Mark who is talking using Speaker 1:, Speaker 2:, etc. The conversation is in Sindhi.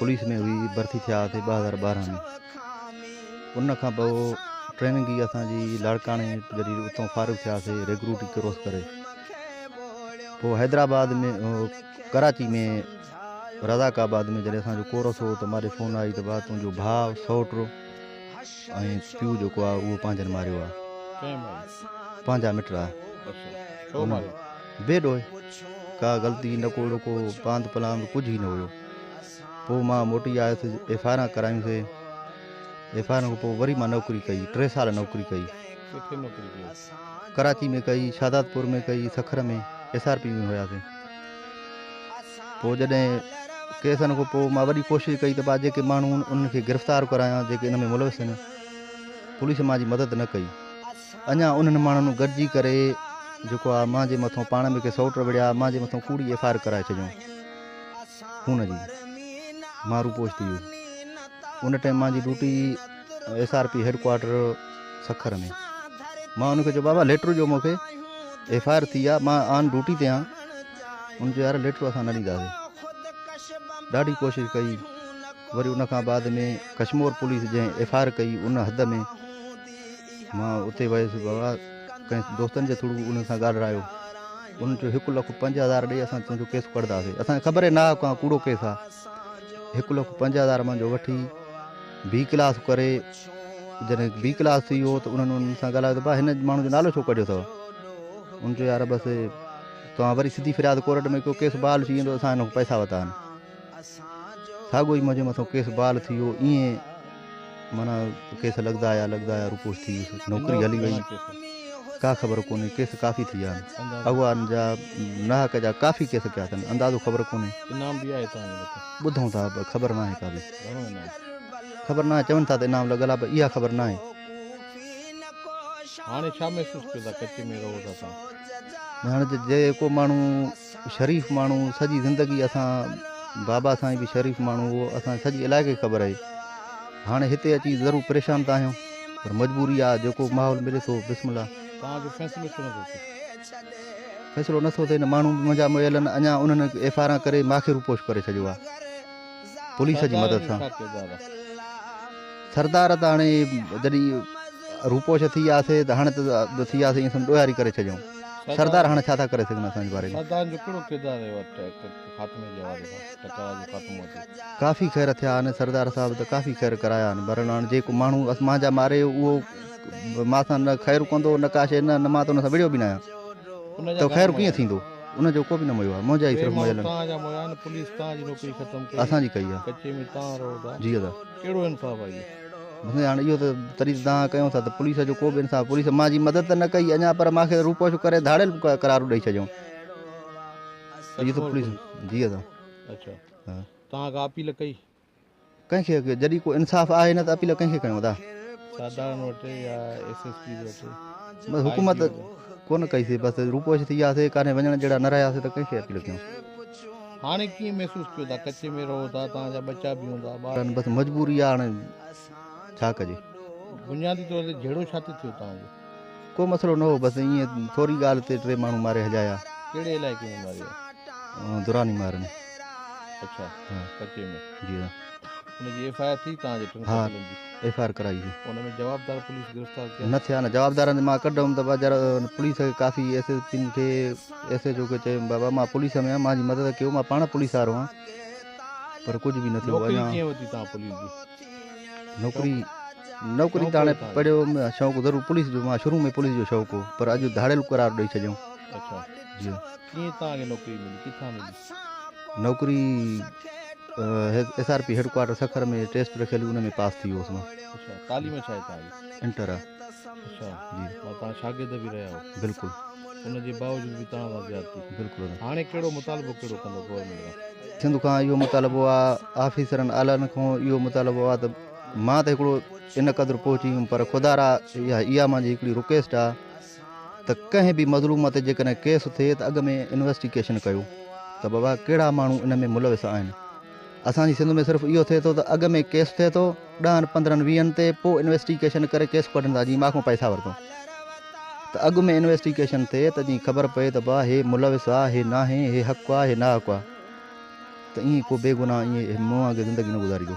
Speaker 1: پوليس ۾ هئي ڀرتي ٿيا هئاسي 2012 ۾ ان کان پوء ٽريننگ ئي اسان جي لاڙڪاڻي جڏهن اتان فارغ ٿياسي ريڪروٽ ڪروس ڪري پوء حيدرآباد ۾ ڪراچي ۾ رزاق آباد ۾ جڏهن اسان جو ڪورس هو ته ماري فون آئي ته ڀاء تنهنجو ڀاء سئوٽ ۽ پيء جيڪو آهي اهو پنهنجن ماريو آهي.
Speaker 2: ڪنهن ماريو؟
Speaker 1: پنهنجا مٽ آهي.
Speaker 2: اڇا ڇو ماريو؟
Speaker 1: بي ڏوهه ڪا غلطي نه ڪو اهڙو ڪو پاند پلاند ڪجهه ئي نه هيو. پوء مان موٽي آيس ايف I آران ڪرايون سي ايف I آران کان پوء وري مان نوڪري ڪئي 3 سال نوڪري ڪئي.
Speaker 2: ڪٿي نوڪري ڪئي؟
Speaker 1: ڪراچي ۾ ڪئي، شهدادپور ۾ ڪئي، سکر ۾ ايس آر پي ۾ هياسي. پوء جڏهن ڪيسن کان پوء مان وڏي ڪوشش ڪئي ته با جيڪي ماڻهو آهن انهن کي گرفتار ڪرايان جيڪي ان ۾ ملوث آهن. پوليس مان جي مدد نه ڪئي. اڃا انهن ماڻهن گڏجي ڪري جيڪو آ مان جي مٿون پاڻ ۾ ڪي سئوٽ وڙهيا مان جي مٿون ڪوڙي ايف I R ڪرائي ڇڏيون خون جي. مان روپوش ٿي ويس. ان ٽائيم مان جي duty S R P headquarter Sukkur ۾. مان ان کي چيو بابا ليٽر ڏيو مون کي ايف I R ٿي آ مان آن ڊيوٽي تي آهيان. ان چيو يار ليٽر اسان نه ڏينداسين. ڏاڍي ڪوشش ڪئي وري ان کان بعد ۾ ڪشمور پوليس جنهن ايف I R ڪئي ان حد ۾ مان اتي ويس بابا ڪنهن دوستن جي ٿرو انهن سان ڳالهرايو انهن چيو 1 لک 5 هزار ڏي اسان تنهنجو ڪيس ڪڍنداسين. اسان کي خبر ئي نه آهي ڪا ڪوڙو ڪيس آهي. 1 لک 5 هزار منهنجو وٺي بي ڪلاس ڪري جڏهن بي ڪلاس ٿي ويو ته انهن انهن سان ڳالهايو ته ڀاء هن ماڻهو جو نالو ڇو ڪڍيو اٿو؟ ان چيو يار بس توهان وري سڌي فرياد ڪورٽ ۾ ڪيو ڪيس بحال ٿي ويندو اسان هن کان پئسا ورتا آهن. ساڳو ئي منهنجي مٿان ڪيس بحال ٿي ويو ائين معنيٰ ڪيس لڳندا آيا لڳندا آيا روپوش ٿي ويس نوڪري هلي وئي ڪا خبر ڪونهي ڪيس ڪافي ٿي ويا آهن اغوا جا ناحق جا ڪافي ڪيس ڪيا اٿن اندازو خبر ڪونهي.
Speaker 2: انعام به آهي توهان جي مٿان؟
Speaker 1: ٻڌون ٿا پر خبر ناهي ڪا به.
Speaker 2: گهڻو انعام؟
Speaker 1: خبر ناهي چون ٿا ته انعام لڳل آهي پر اها خبر ناهي.
Speaker 2: هاڻي ڇا محسوس ڪيو ٿا ڪچي ۾ رهو ٿا توهان؟
Speaker 1: هاڻي ته جيڪو ماڻهو شريف ماڻهو سڄي زندگي اسان بابا سائين به شريف ماڻهو هو اسان سڄي علائقي کي خبر آهي هاڻي هتي اچي ضرور پريشان ته آهيون پر مجبوري آهي جيڪو ماحول ملي ٿو بسم الله.
Speaker 2: توهان جو فيصلو ڇو نٿو ٿئي؟
Speaker 1: فيصلو نٿو ٿئي نه ماڻهو به منهنجا مئل آهن اڃا انهن ايف I آران ڪري ماکي روپوش ڪري ڇڏيو آهي پوليس جي
Speaker 2: سردارن
Speaker 1: مدد
Speaker 2: جو
Speaker 1: سان.
Speaker 2: ڇا ڪردار آهي؟
Speaker 1: سردار ته هاڻي جڏهن روپوش ٿي وياسي ته هاڻي ته ٿي وياسي ائين سمجهه ڏوهاري ڪري ڇڏيائون. سردار هاڻي ڇا ٿا ڪري سگهن اسان جي باري ۾.
Speaker 2: سردارن جو ڪهڙو ڪردار رهيو آهي خاتمي جي حوالي سان ٽڪراء جو خاتمو اچي.
Speaker 1: ڪافي خير ٿيا آهن سردار صاحب ته ڪافي خير ڪرايا آهن پر هاڻي جيڪو ماڻهو مان جا ماري ويو اهو مان سان نه خير ڪندو نه ڪا شيء نه مان ته ان سان وڙهيو به نه آهيان
Speaker 2: ان جا
Speaker 1: ته
Speaker 2: گهڻا
Speaker 1: خير
Speaker 2: مئا
Speaker 1: ڪيئن
Speaker 2: آهن؟
Speaker 1: ٿيندو ان جو ڪو به نه مئو آهي منهنجا ئي
Speaker 2: ٽي
Speaker 1: صرف
Speaker 2: ماڻهو
Speaker 1: مئل آهن.
Speaker 2: توهان جا مئا آهن پوليس توهان جي نوڪري ختم ڪئي
Speaker 1: اسان جي ڪئي آهي.
Speaker 2: ڪچي ۾ توهان رهو ٿا.
Speaker 1: جي ادا.
Speaker 2: ڪهڙو انصاف آهي اهو؟
Speaker 1: بس هاڻي اهو ته تڏهن ته دانهن ڪيون ٿا ته پوليس جو ڪو به انصاف پوليس مان جي مدد ته نه ڪئي اڃا پر مان کي روپوش ڪري ڌاڙيل قرار ڏئي ڇڏيائون. اهو ته
Speaker 2: ڪشمور
Speaker 1: پوليس
Speaker 2: پوليس.
Speaker 1: جي ادا.
Speaker 2: اڇا
Speaker 1: ها.
Speaker 2: توهان ڪا اپيل ڪئي؟
Speaker 1: ڪنهن کي جڏهن ڪو انصاف آهي نه ته اپيل ڪنهن کي ڪيون ادا.
Speaker 2: سردارن وٽ يا ايس ايس پيز وٽ؟
Speaker 1: بس
Speaker 2: آء
Speaker 1: حڪومت
Speaker 2: جي وٽ؟
Speaker 1: ڪونه ڪئي سي بس روپوش ٿي وياسي ڪاڏي وڃڻ جهڙا نه رهياسي ته ڪنهن کي اپيل ڪيون.
Speaker 2: هاڻي ڪيئن محسوس ڪيو ٿا ڪچي ۾ رهو ٿا توهان جا ٻچا به هوندا ٻار.
Speaker 1: بس مجبوري آ هاڻي ڇا ڪجي.
Speaker 2: بنيادي طور تي جهيڙو ڇا تي ٿيو توهان جو؟
Speaker 1: ڪو مسئلو نه هو بس ائين ٿوري ڳالهه تي 3 ماڻهو ماري هجايا.
Speaker 2: ڪهڙي علائقي ۾ ماريا؟
Speaker 1: دراني مار ۾.
Speaker 2: اڇا
Speaker 1: ها.
Speaker 2: ڪچي ۾.
Speaker 1: جي ها.
Speaker 2: ان جي ايف I R ٿي توهان جي ٽن
Speaker 1: ها
Speaker 2: قتلن جي؟
Speaker 1: ايف I R ڪرائي هئي.
Speaker 2: ان ۾ جوابدار پوليس گرفتار ڪيا؟
Speaker 1: نه ٿيا نه جوابدارن مان ڪڍيم ته بازار پوليس کي ڪافي ايس ايس پين کي ايس ايچ او کي چيم بابا مان پوليس ۾ آهيان مانجي مدد ڪيو مان پاڻ پوليس وارو آهيان پر ڪجهه به نه ٿيو
Speaker 2: نوڪري
Speaker 1: اڃا.
Speaker 2: ڪيئن ورتي توهان پوليس جي؟
Speaker 1: نوڪري نوڪري
Speaker 2: شوق
Speaker 1: ته هاڻي
Speaker 2: هو توهان جو؟
Speaker 1: پڙهيو شوق ضرور پوليس جو مان شروع ۾ پوليس جو شوق هو پر اڄ ڌاڙيل قرار ڏئي ڇڏيائون.
Speaker 2: اڇا
Speaker 1: جي.
Speaker 2: ڪيئن توهان کي نوڪري ملي ڪٿان ملي؟
Speaker 1: نوڪري S R P headquarter Sukkur ۾ test رکيل هئي ان ۾ پاس ٿي ويو هوس مان.
Speaker 2: اڇا تعليم ڇا آهي توهان جي؟
Speaker 1: انٽر آهي.
Speaker 2: اڇا
Speaker 1: جي.
Speaker 2: مان توهان شاگرد به رهيا هو.
Speaker 1: بلڪل.
Speaker 2: ان جي باوجود به توهان سان زيادتي.
Speaker 1: بلڪل ادا.
Speaker 2: هاڻي ڪهڙو مطالبو ڪهڙو ڪندو گورنمينٽ کان؟
Speaker 1: سنڌ کان اهو مطالبو آهي آفيسرن اعلائن کان اهو مطالبو آهي ته مان ته هڪڙو ان قدر پهچي ويم پر خدا را اها مانجي هڪڙي رڪويسٽ آهي ته ڪنهن به مظلوم تي جيڪڏهن ڪيس ٿئي ته اڳ ۾ انويسٽيگيشن ڪيو ته بابا ڪهڙا ماڻهو ان ۾ ملوث آهن. اسان جي سنڌ ۾ صرف اهو ٿئي ٿو ته اڳ ۾ ڪيس ٿئي ٿو ڏهن پندرهن ويهن تي پوء انويسٽيگيشن ڪري ڪيس ڪڍن ٿا جيئن مان کان پئسا ورتو ته اڳ ۾ انويسٽيگيشن ٿئي ته جيئن خبر پئي ته با هي ملوث آ هي ناهي هي حق آ هي ناحق آ. ته ائين ڪو بيگناهه ائين مون وانگي زندگي نه گذاريندو.